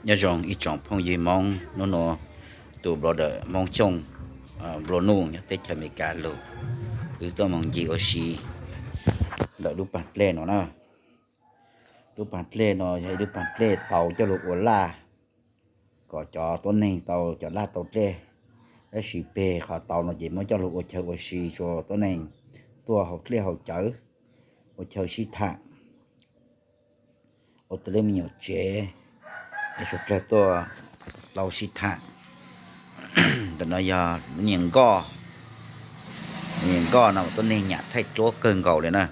Nyob zoo ib tsoom phooj ywg Hmoob, hnub no tus nplo dawm Hmoob Xyooj, nplo nuj nyob teb chaws Amelikas lug, wb tuaj moog ncig ua si ntawm lub paag dlej no na. Lub paag dlej no yog ib lub paag dlej tau coj lug ua laj, kom cov tuab neeg tau, cov laj tau dlej. Tab sis peg qhov tau no ces muab coj lug ua chaw ua si rua tuab neeg tuaj haus dlej haus cawv, ua chaw sib tham, ua tau lub me nyuam tsev, es suav dlawg tuaj tau sib tham. Ntawm no yog lub niag nkoj, lub niag nkoj no tuab neeg nyam thaij duab kawg nkaus li na.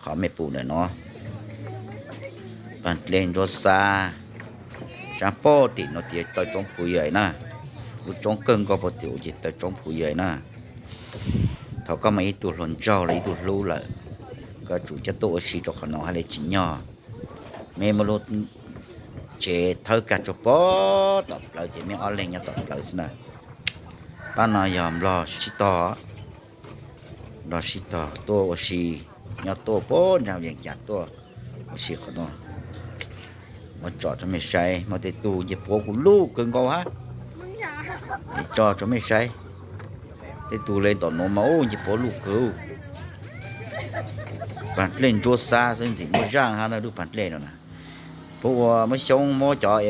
Qhov mej pum ntawm no, paag dlej ntsuab xab, saab pob tim no tias taw Tsoob Phu Yawm na. Lub tsoob kawg nkaus puag tim ub ces taw Tsoob Phu Yawm na. Thaum koj muaj ib tug hluas nraug los ib tug hlub lawm, koj tsum coj tuaj ua si rau qhov no hab li tsim nyog. Mej muaj lub tsev thawb kag rua puag tom plawv ces mej ob leeg nyob tom plawv xwb na. Pab no yog nplog sib tog, nplog sib tog tuaj ua si, nyob tuaj puag nraag Vees Cas tuaj ua si qhov no. Muab tso rau mej saib, muaj tej tug ncej puav kuj luj kawg nkaus hab. Es tso rau mej saib, tej tug le tom nuav mas ub ncej puav luj kawg. Paag dlej ntsuab xab xwb ntxim muaj zaaj hab na lub paag dlej no na. Puab ua muab xyoob muab cov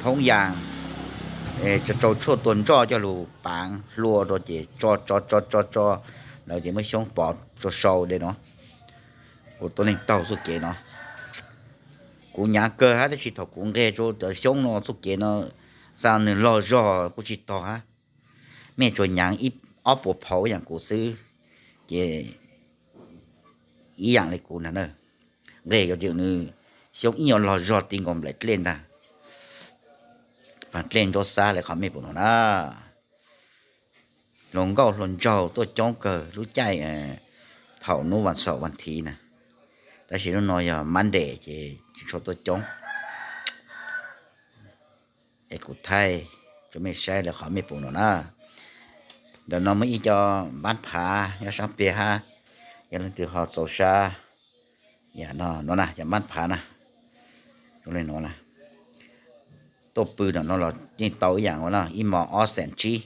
thoob yaas, tso rau tshuaj tua nroj coj lug paav hlua rua ces tso tso tso tso tso lawm ces muab xyoob pov rua sau le no. Kuv tuab neeg taug txuj kev no, kuv nyaav kawg hab tab sis thaum kuv nqeg rua cov xyoob no txuj kev no, xaa nwg log zog kuj tsi tog hab. Mej tsuas nyaav ib ob puas phau yaam kuv xwb, ces ib yaam le kuv na, nqeg yuav nwg xyoob ib nyuag log zog ti nkaus nplaim dlej ntag. Paag dlej ntsuab xab le qhov mej pum no na. Hluas nkauj hluas nraug tuaj coob kawg lub caij thaum nub vas xaum vas thiv na, tab sis nub no yog Monday ces tsi tshua tuaj coob. Es kuv thaij rua mej saib le qhov mej pum no na. Ntawm no muaj ib co npaab phav nyob saab peg hab, yog leej twg ho txaus sab, yam no na, cov npaab phav na, zoo le no na. Tuaj pw ntawm no los yeej tau ib yaam ua na, ib mos ob xees tsib,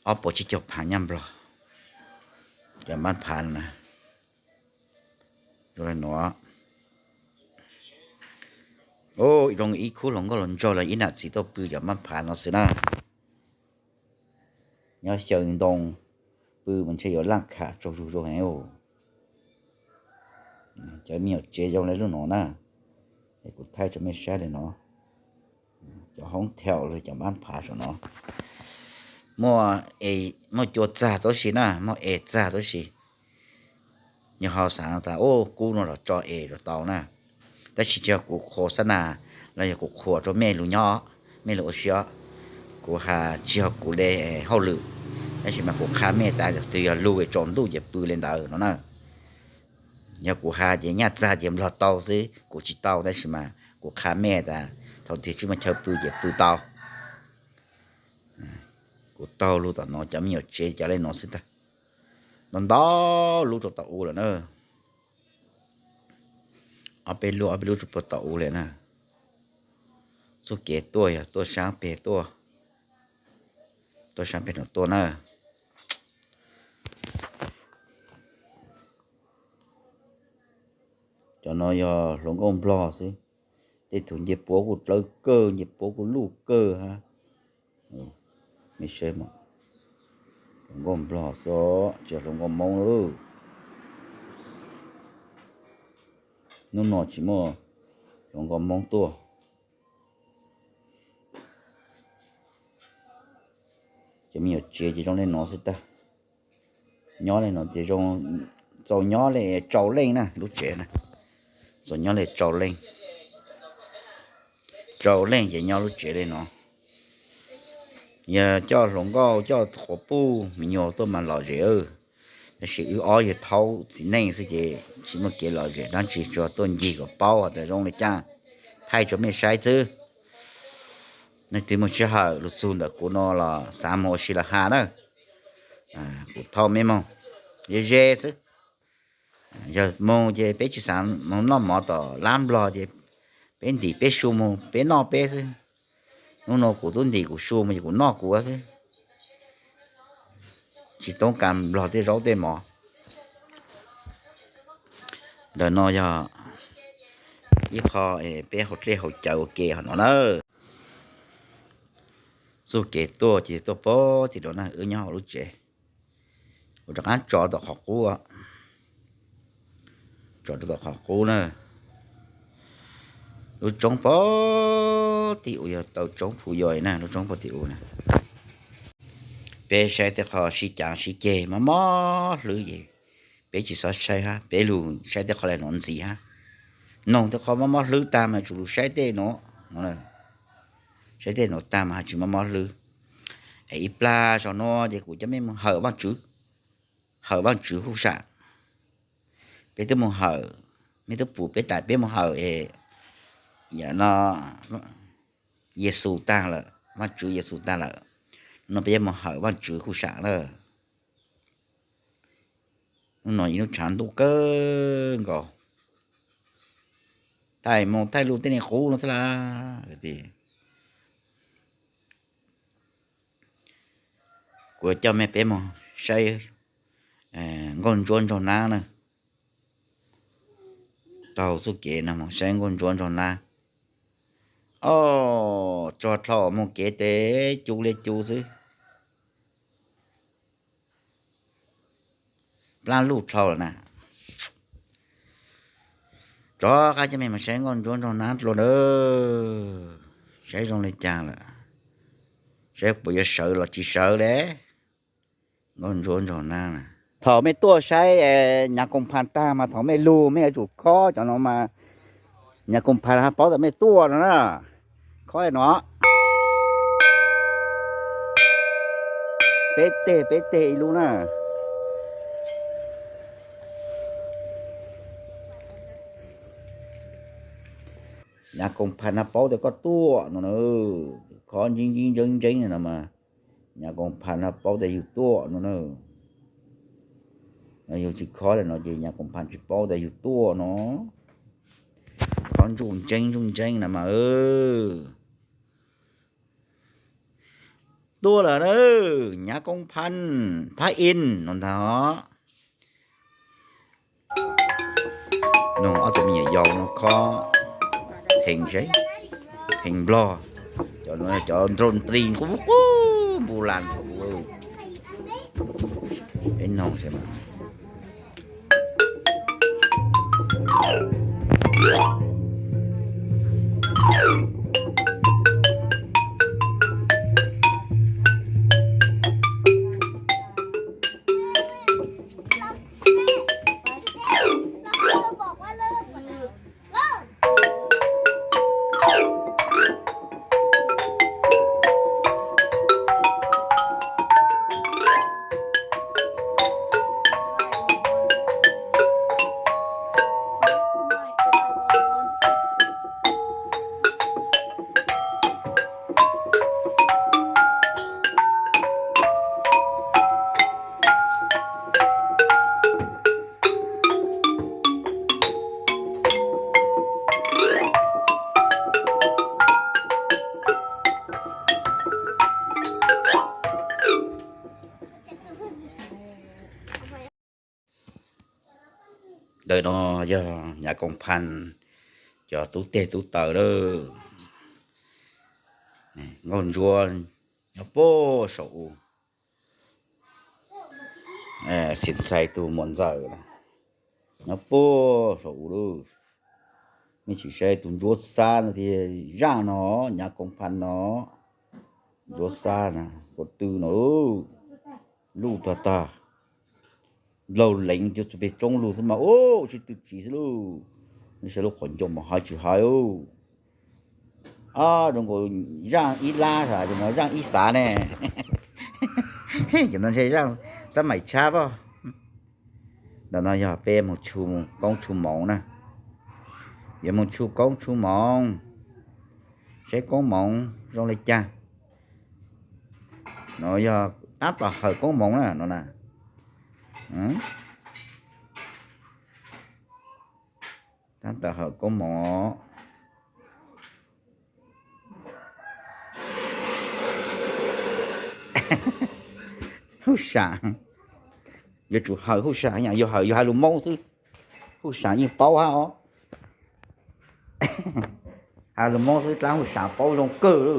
ob puas tsib caug phav nyaj nplog. Cov npaab phav no na, zoo le no. Zoo ib khub hluas nkauj hluas nraug los ib nam txiv tuaj pw cov npaab phav no xwb na. Nyob xyaw ntoo pw mas ntshe yuav laaj kham tsaug zug zog heev. Cov me nyuam tsev zoo le lub no na, es kuv thaij rua mej saib le no. Cov hoob thaum le cov npaab phav saum no, muaj, muaj cua txag tuab si na, muaj es txag tuab si. Yog ho xaav tas ub kub no los tso es los tau na, tab sis tsi yog kuv qhuas xab nas los yog kuv qhuas rua mej lug nyob, mej lug ua si os. Kuv has tsi yog kuv le hauj lwm, tab sis mas kuv qha mej tas twg yog lug tsaus ntuj ces pw le ntawd no na. Yog kuv has ces nyaj txag ces nplog tau xwb, kuv tsi tau, tab sis mas kuv qha mej tas thaum twg tsi muaj chaw pw ces pw tau. Kuv taug lug tom no cov me nyuam tsev cov le no xwb tag. Ntau ntau lub rau tom u lawm na. Ob peb lub, ob peb lub rau puag tom u le na. Txuj kev tuaj yog tuaj saab peg tuaj, tuaj saab peg no tuaj na. Cov no yog hluas nkauj nplog xwb. Tej tug ncej puav kuj dlawb kawg, ncej puav kuj luj kawg hab. Mej saib, hluas nkauj nplog xwb, tsi yog hluas nkauj Moob lawm. Nub no tsi muaj hluas nkauj Moob tuaj. Cov me nyuam tsev ces zoo le no xwb tag. Nyob le no ces zoo, txaus nyob le rau leej na lub tsev na. Txaus nyob le rau leej, rau leej ces nyob lub tsev le no. Yog coj hluas nkauj coj quas puj me nyuam tuaj mas lom zem, tab sis wb ob yawg thaub txiv neej xwb ces tsis muaj kev lom zem dlaab tsi, tsuas tuaj ncig kom paub tas zoo le caaj, thaij rua mej saib xwb. Leej twg muaj sij hawm lug txug ntawm kuv no los xaav moog ua si los has na. Kuv thauj mej moog ze ze xwb. Yog moog ces peb tsis xaav moog noj mov tom lab nplog ces Peb ntim peb su mus peb noj peb xwb. Hnub no kuv twb ntim kuv su mus ces kuv noj kuv xwb, tsis toob kas nplog tej zaub tej mov. Ntawm no yog ib qho peb haus dlej haus cawv ua ke hov no na. Txuj kev tuaj ces tuaj pog tim no na, wb nyob hauv lub tsev, kuv rov qab tso rau tom qhov qub, tso rau tom qhov qub na. Lub roob pog tim u yog tau roob Phu Yos na, lub roob pog tim u na. Peb saib tej qho sib cav sib ceg mob mob hlwb ces peb tsis txhob saib hab, peb lug saib tej qho le nuav ntxiv hab. Noog tej qho mob mob hlwb tag mas tsum lug saib tej nuav, saib tej nuav tag mas ho tsis mob mob hlwb. Es ib plag zaug nuav ces kuv coj mej mus hawm Vaajtswv, hawm Vaajtswv huv sam. Peb twb mus hawm, mej twb pum peb tas peb mus hawm no Yexus tag lawm, Vaajtswv Yexus tag lawm. Hnub no peb yuav mus hawm Vaajtswv huv sam na. Hnub no ib hnub tshav ntuj kawg nkaus, thaij moo thaij lug tej neeg qub no xwb las. Kuv coj mej peb mus saib Nkauj Ntsuab Ntsaug Nab na. Taug txuj kev no mus saib Nkauj Ntsuab Ntsaug Nab. Os, tso dlhau mus kev tes cu li cu xwb. Plab luj dlhau lawm na. Rov qab coj mej mus saib Nkauj Ntsuab Ntsaug Nab dlua nawb, saib zoo li cas lawm, saib puas yuav sawv los tsis sawv li. Nkauj Ntsuab Ntsaug Nab na. Thaum mej tuaj saib Nyav Koos Phas tag mas thaum mej lug mej yuav tsum khob cov no mas, Nyav Koos Phas hab paub tas mej tuaj no na. Khob no, peb teg peb teg ib lub na. Nyav Koos Phas no paub tas koj tuaj no na. Khob ntseeb ntseeb ntseeb ntseeb no mas, Nyav Koos Phas no paub tas yug tuaj no na. Yug tsis khob li no ces Nyav Koos Phas tsis paub tas yug tuaj no. Khob ntsuj ntseeb ntsuj ntseeb no mas. Tuaj lawm na, Nyav Koos Phas, Phab In no ntag os. Noog ob tug me nyuam yaus no khob pheej seb, pheej nplog, cov nroo nti qub qub npu las thaum ub. Peb noog seb mas. Ntawm no yog Nyav Koos Phas cov tub teg tub taws lawm. Nkauj Ntsuab nyob puag saum u, Xim Xais tus muam ntxawm na, nyob puag saum u lawm. Mej tsis saib tus Ntsuab Xab no thiab, Zaj no, Nyav Koos Phas no, Ntsuab Xab na, ko tw no, luj tag tag. Laug Leev cov txug peg roob lug xwb mas ua tsis tw tsis xwb lauj. Nej saib lub qhov ncauj mas hais tsis hais. Ob, zoo nkaus Zaj ib lab, Zaj ib xav ne. Cov no ntshe Zaj Xab Maim Tshab pob. Ntawm no yog peb mus tshu koob tshu moov na. Yuav mus tshu koob tshu moov, saib koob moov zoo li cas. No yog tab tom hawm koob moov na no na. Tab tom hawm koob moov. huj sam, yuav tsum hawm huj sam, yog hawm yog hais lus Hmoob xwb, huj sam yeej paub hab os. Hais lus Hmoob xwb dlaab huj sam paub zoo kawg li.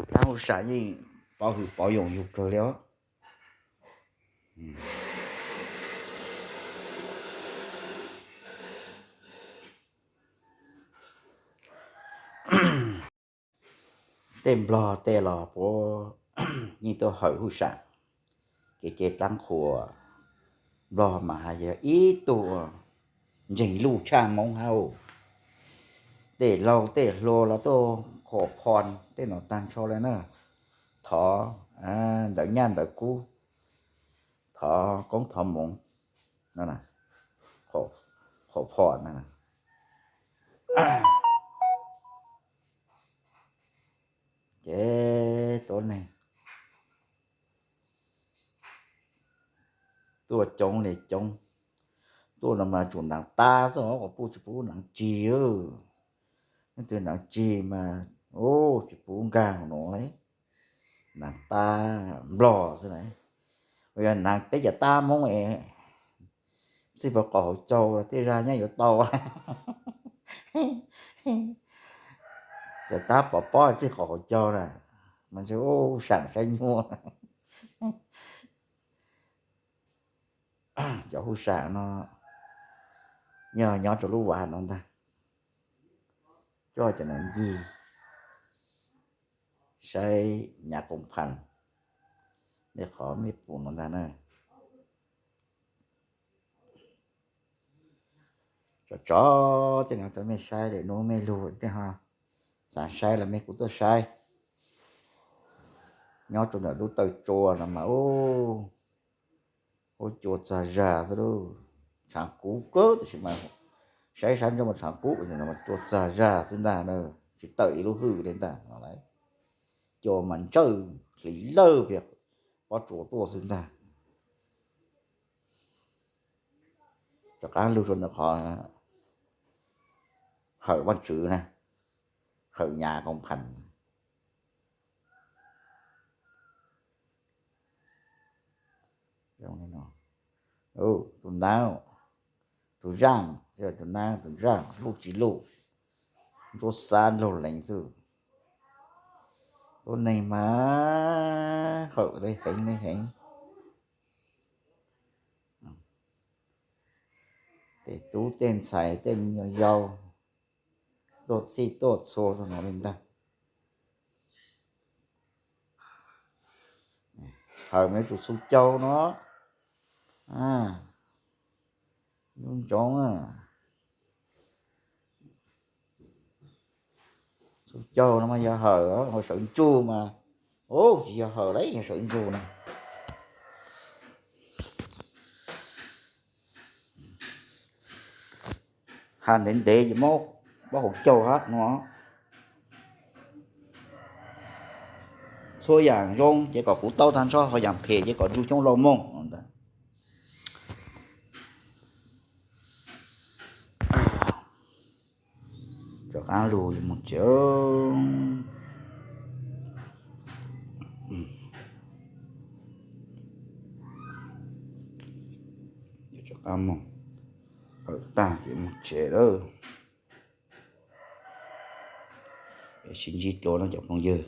Dlaab huj sam yeej paub hwm paub yoos yug kawg li os. Tej Nplog tej los puab yeej tuaj hawm huj sam, kev cai dlaab qhuas. Nplog mas has yog ib tug ntseeg luj tshaj Hmoob hab. Tej laug tej hluas los tuaj qhuas phom tej no tag nrho le na. Thov ntawv nyaj ntawv kub, thov koob thov moov, qhuas phom na. Ces tuab neeg tuaj coob li coob, tuaj no mas tsum naav tab xwb, quas puj tsis pub naav tsig. Leej twg naav tsig mas tsis pub nkag nuav li. Naav tab Nplog xwb na. Yog naav peb cov tab Hmoob es txij pov qaum hauv caug tej zag nyob yuav tau. Cov tab pov pob txij qaum hauv caug na, mas ntshe huj sam saib nyuaj. Cov huj sam no yog nyob rau lub vaj no ntag, coj cov no ncig saib nyav koom phas li qhov mej pum no ntag na. Tso tso tej no rau mej saib, lwm hnub mej lug tej ho xav saib los mej kuj tuaj saib. Nyob rau ntawm lub taw tsua no mas ub, huab cua txag zag xwb lauj. Tshaav kub kawg tab sis mas saib sab ntsoj mas tshaav kub, cua txag zag xwb ntag na, tsis tawm ib lub hwj li ntag no lauj. Cua mas ntsawj hliv lawg pia pob tsuas tuaj xwb ntag. Rov qab lug rau ntawm qhov hawm Vaajtswv na, hawm nyav koom phas. Tus naab, tus zaaj, tus naab tus zaaj luj tsis luj, ntsuab xab nraug lees xwb. Tuab neeg mas hawm le heev le heev. Tej tub tej ntxhais tej me nyuam yaus tuaj txhij tuaj txhua rau no li ntag. Hawm mas yuav tsum xu caug no. Ntsoov, xu caug no mas yog hawm, hawm sawv ntsug mas, tsis yog hawm lauj, yog sawv ntsug na. Ha ntev ntev ces muab pob hauv caug hab no. Txhua yaam zoo ces kom kuv tau tag nrho, ho yaam phem ces kom ntsug coob lauj moog. Rov qaab lug moog tsev. Rov qaab moog, hawm taag ces moog tsev lawm. Sib ntsib dlua nawb cov phooj ywg.